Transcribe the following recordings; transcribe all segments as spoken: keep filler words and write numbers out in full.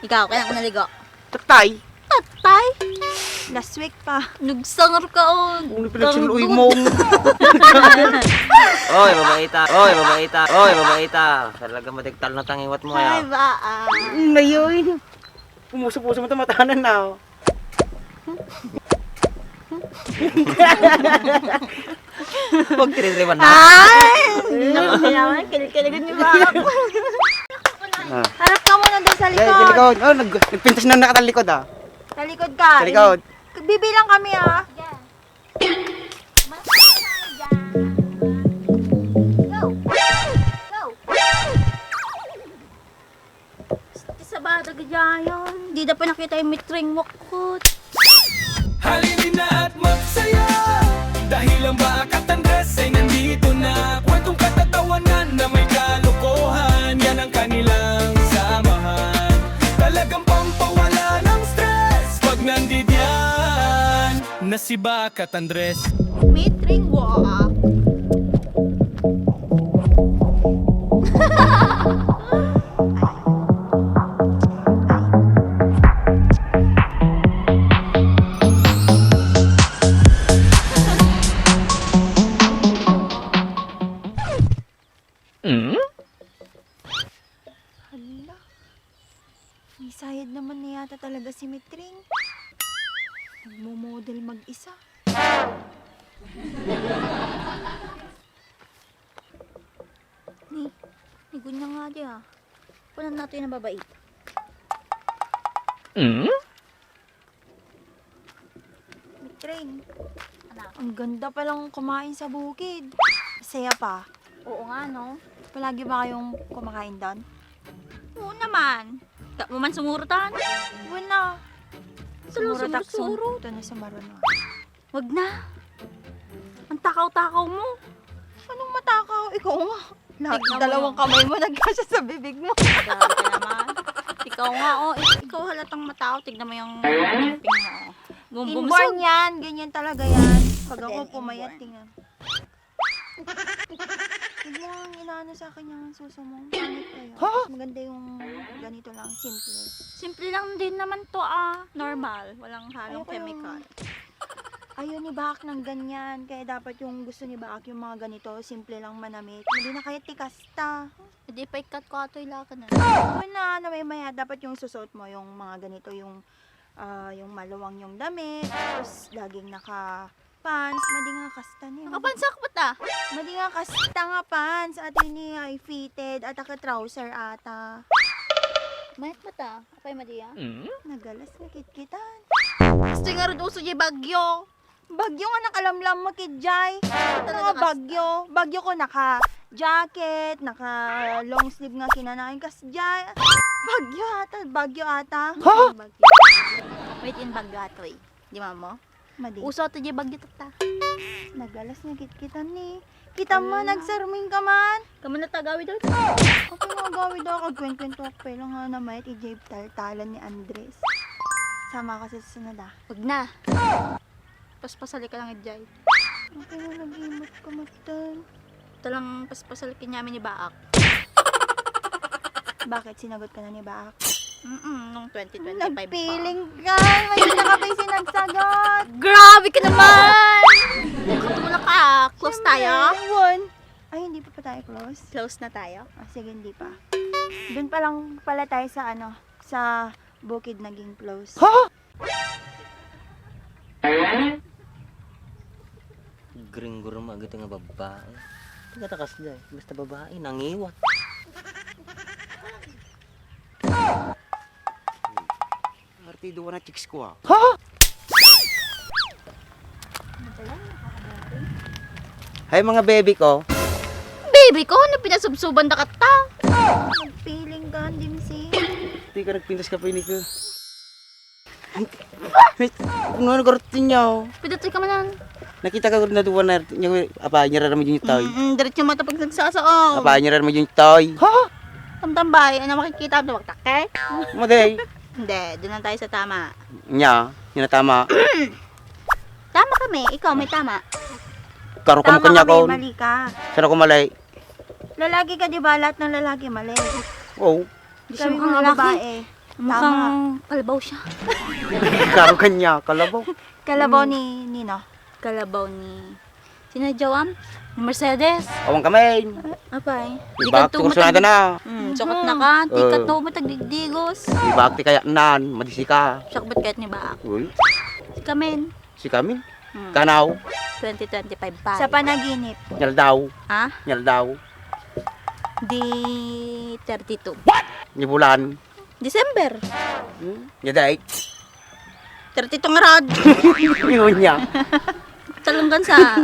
Ikaw, kailan ka naligo? Tatay. Tatay? Last week pa. Nagsangar ka, oh. Ano pinagsinuloy mo? Oy, babaita. Oy, babaita. Oy, babaita. Talaga madiktal na tangiwat mo, ay, ah. Ba, ah. Ngayon. Pumuso-puso mo, tamatanan na, oh. Huwag tinitripan na. Ay! Hindi naman kailangan. Kilig-kiligan niyo ba ako? Ah. Harap ka muna doon sa likod. Sa likod. Oh, nag-, nagpintas na nakatalikod, ah. Sa likod ka. Sa likod. Bibilang kami, ah. Go! Go! Ti sabada gayam, dida pa nakita yung mitring wakot. Halina at magsaya, dahil ang Baak at Andres ay nandito na. Kwentong katatawanan na may kalokohan, yan ang kanilang samahan. Talagang pampawala ng stress pag nandidiyan na si Baak at Andres. Mitring wa. Hala, may sayad naman na yata talaga si Mitring. Nagmo-model mag-isa. Ni, ni gunya nga di, ah. Kunan nato yung nababait. Mm? Mitring. Anak. Ang ganda palang kumain sa bukid. Masaya pa. Oo nga, no? Palagi ba kayong kumakain doon? Oo naman. Di mo man sumurutan. Wala. Sumurutak, sumurot. Ito na sa marunong. Wag na. Ang takaw-takaw mo. Anong matakaw? Ikaw nga. Lahat ng dalawang kamay mo nagkasya sa bibig mo. Grabe ka naman. Ikaw nga, oh. Ik-, ikaw halatang matakaw. Tignan mo yung ipin mo, oh. Inborn yan. Ganyan talaga yan. Pag ako pumayat, tingnan. Huwag mo ang inaano sa akin yung suso mo. Pangit kayo. Ha? Mas maganda yung ganito lang, simple. Simple lang din naman to, ah. Normal. Walang halong chemical. Ayaw ni Baak ng ganyan. Kaya dapat yung gusto ni Baak yung mga ganito, simple lang manamit. Hindi na kaya tikas ta. Hindi pa ikat ko ato ilakan na. Yun na, na may maya. Dapat yung susuot mo, yung mga ganito, yung, ah, yung maluwang yung damit. Tapos, laging naka pants, madi nga kasta ni. Nakapansak pa ta? Madi nga kasta nga pants, ati ni ay fitted, at aka trouser ata. Mayat pa ta? Apay madi, ah? Nagalas nga kitkitan. Gusto nga rud uso di bagyo. Bagyo nga nakalamlam mo, kidjay. Talaga mga kasta. Bagyo. Bagyo ko naka jacket, naka long sleeve nga kinanayon, kas jay. Bagyo ata, bagyo ata. Ha? Bagyo. Wait, in bagyo atoy. Di ba mo? Madi. Uso to di bagyo tatta. Nagalas nga kitkitan ni. Kita mo, nagsarming ka man. Kamu na tagawid daw. Ako nga agawid ako, agkwentkwento ako, pero nga na mayat, ijay taltalan ni Andres. Sama ka sa susunod, ah. Wag na. Paspasali ka lang, ijay. Ako nga nag-imot ka, matan. Talang paspasal ka niya ni Baak. Bakit? Sinagot ka na ni Baak? Mm-mm, nung twenty twenty-five pa. Nagpiling ka! May isa ka pa yung sinagsagot! Grabe ka naman! Katulak ka! Close tayo? Siyempre, yun. Ay, hindi pa pa tayo close? Close na tayo? Ah, sige, hindi pa. Doon pa lang pala tayo sa ano, sa bukid naging close. Ha? Gringgor mo agad nga babae. Pagkatakas niya eh. Basta babae, nangiwat. Partido ka na chicks ko, ah. Ha? Hay, mga baby ko. Baby ko? Ano pinasubsuban da kata? Nagpiling ka, Dimsi. Di ka nagpintas ka pa ini ko. Wait, ano, nagarutin niya, oh? Pidatoy ka manan. Nakita ka na duwa na niya, apa, niya raramid yung toy. Mm, diretso mata pag nagsasao. Apa, niya raramid yung toy. Ha? Tamtambay, ano makikita mo? Taktak, eh? Maday. Hindi, doon lang tayo sa tama. Nya, yun na tama. Tama kami, ikaw may tama. Karo ka mo kanya ko. Tama kami, mali ka. Saan ako mali? Lalaki ka, di ba? Lahat ng lalaki, mali. Oo. Sabi mo nga lalaki. Babae. Mukhang kalabaw siya. Karo kanya, kalabaw. Kalabaw ni Nino. Kalabaw ni... Sino jawam? Ni Mercedes. Awan kami. Apay. Di ka kursunada na. Hmm, sukot na ka. Di ka to matagdigdigos. Di ba ti kayat nan, madisi ka. Sakbat kayat ni Baak. Uy. Si Kamen. Si Kamen? Hmm. Kanaw? Twenty twenty-five pa. Sa panaginip. Nyaldaw. Ha? Nyaldaw. Di thirty-two. What? Ni bulan. December. Hmm? Nya date? Thirty-two nga rod. Yun niya. Talunggan sa.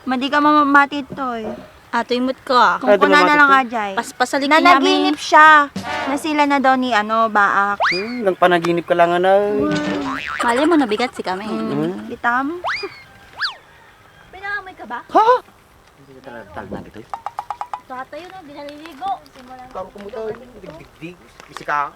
Madi ka mamamati to eh. Ato imot ka. Kung kuna na lang, Ajay. Paspasalik kami. Nanaginip siya. Na sila na daw ni ano, Baak. Hmm, nang panaginip ka lang, anay. Malay mo, nabigat si kami. Hmm. Bitam. Pinangamoy ka ba? Ha? Tal na gito. Tatayo na, di naliligo. Karo ko mo to, digdigdig. Bisi ka.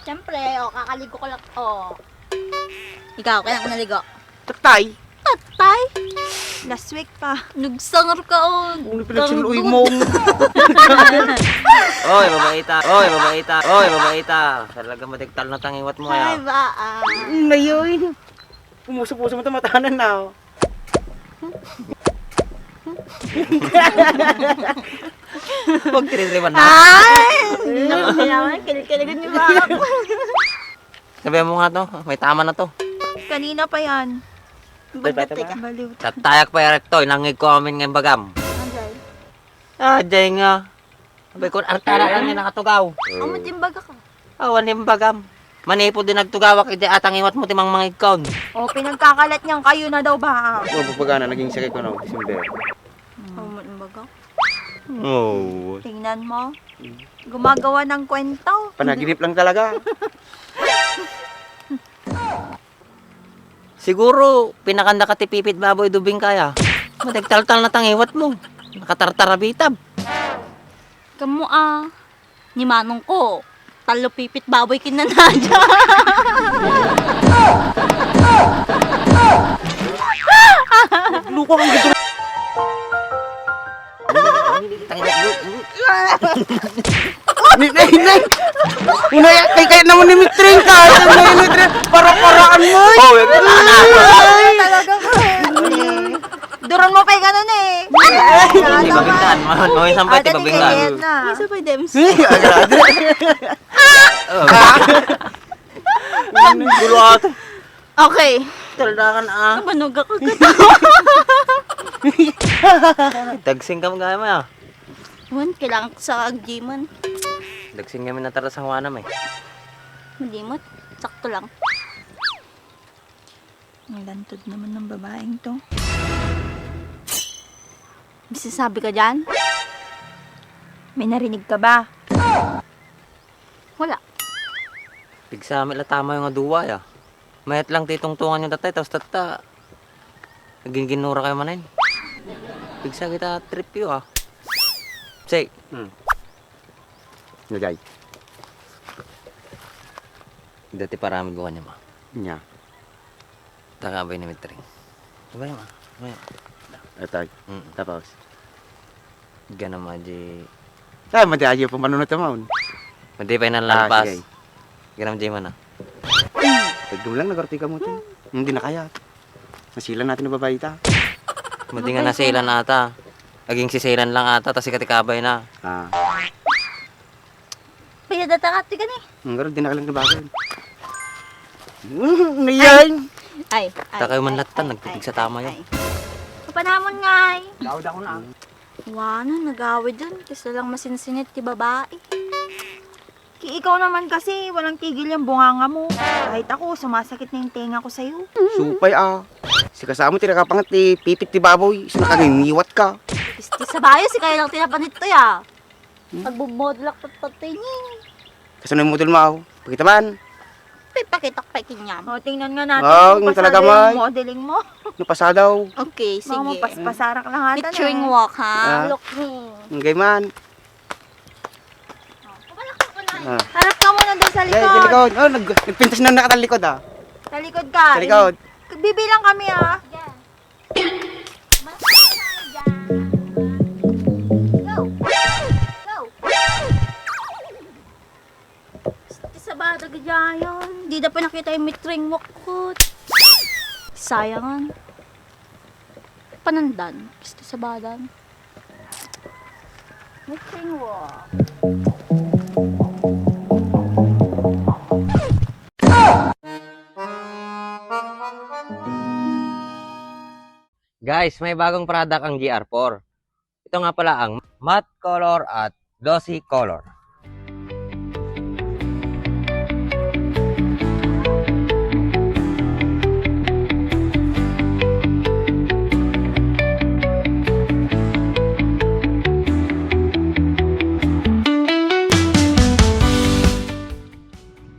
Siyempre, o, kakaligo ko lang. O. Ikaw, kaya ka naligo? Tatay. Tatay? Last week pa. Nagsangar ka, o. Ano pinagsinuloy mo? Oy, babaita. Oy, babaita. Oy, babaita. Talaga madiktal na tangiwat mo, kaya. Ay, ba, ah. Ngayon. Pumuso-puso mo, tamatanan na, o. Huwag tinitripan na. Ay! Hindi naman kailangan. Kilig-kiligan niyo ba ako? Sabihan mo nga to, may tama na to. Kanina pa yan. Baliw. Tatayak pa, Erecto, inangig ko amin nga imbagam. Anjay. Ah, jay nga. Sabi ko, artara lang nga nakatugaw. Amo, timbaga ka. Awan imbagam. Manipod din nagtugawak, iti atangiwat mo, ti mangmangigkon. O, pinagkakalat niyan kayo na daw ba? O, pagpagana, naging sakit ko na, December. Amo, imbaga. Oo. Tingnan mo. Gumagawa ng kwento. Panaginip lang talaga. Siguro, pinakanda ka ti pipit baboy dubing kaya. Madagtaltal na tangiwat mo. Nakatartarabitab. Kamu, ah, ni manong ko, talo pipit baboy kinanadya. Luko ang gito. Nay, nay, nay! Unay, kay kaya naman ni Mitring ka! Ay, naman ni Mitring! Para-paraan mo! Oh, wait. Ay! Talaga ka. Duron mo pa yung ganun eh. Hindi mabigtan. Mawin sampay, di mabigtan. Isa pa yung dems. Eh, agrado. Oh. Gulo ata. Okay. Talaga ka na, ah. Nabanog ako. Dagsing ka, magaya mo, ah. Wan, kailangan ko sa agjiman. Dagsing kami na tara sa Juanam, eh. Malimot. Sakto lang. Ang lantod naman ng babaeng to. May sasabi ka dyan? May narinig ka ba? Wala. Pigsami la tama yung aduwa, ya. Mayat lang ti tungtungan yung tatay, tapos tatta, naging ginura kayo manen. Pigsa kita trip yo, ah. Say. Hmm. Lagay. Dati paramid ko kanya, ma. Nya. Taka bay ni Mitring. Abay, ma. Abay, ma. Atay. Mm. Tapos? Ganam aji. Ah, madi aji pa manunod ta maun. Madi pa inan lalpas. Ah, sige. Ganam aji mana. Pagdum lang, nagarti ka mo, tin. Hindi na kaya. Nasilan natin ang babae ta. Madi nga nasilan ata. Aging sisilan lang ata, tas ikatikabay na. Ah. Pwede data ka, tiga ni. Ang garod, di na kalang nabago. Mm, nayan. Ay, ay, Takay man ay, latan, ay, nagtipig sa ay, tama ay, yan. Ay. Kapanamon nga ay. Daw, daw na. Wala, nag-away dyan. Gusto lang masinsinit ti babae. Ki-, ikaw naman kasi, walang tigil yung bunganga mo. Kahit ako, sumasakit na yung tenga ko sa'yo. Supay, ah. Si kasama, tinakapangat, eh, pipit ti baboy. Isu nakanginiwat ka. Isti sa bayo, si kaya lang tinapanit to, ya. Hmm? Pagbubodlak, patpatay niya. Kasano yung model mo, aw? Pakita man. Pakitak pa kinyam. O, tingnan nga natin kung talaga, pasado yung modeling mo. Napasadaw. Okay, sige. Baka mapaspasarak lang ata na. Featuring walk, ha? Ah. Look me. Ang gay man. Ah. Harap ka muna doon sa likod. Sa likod. Oh, nag-, nagpintas na nakatalikod, ah. Sa likod ka. Sa likod. Bibilang kami, ah. Sige. Mas ka na dyan. Go. Go. Gagayon, di da pa nakita yung mitring mo, kot. Sayangan. Panandan. Gusto sa badan. Mitring mo. Guys, may bagong product ang G R four. Ito nga pala ang matte color at glossy color.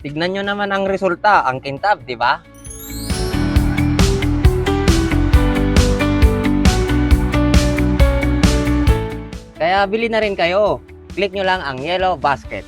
Tignan nyo naman ang resulta, ang kintab, di ba? Kaya bili na rin kayo. Click nyo lang ang yellow basket.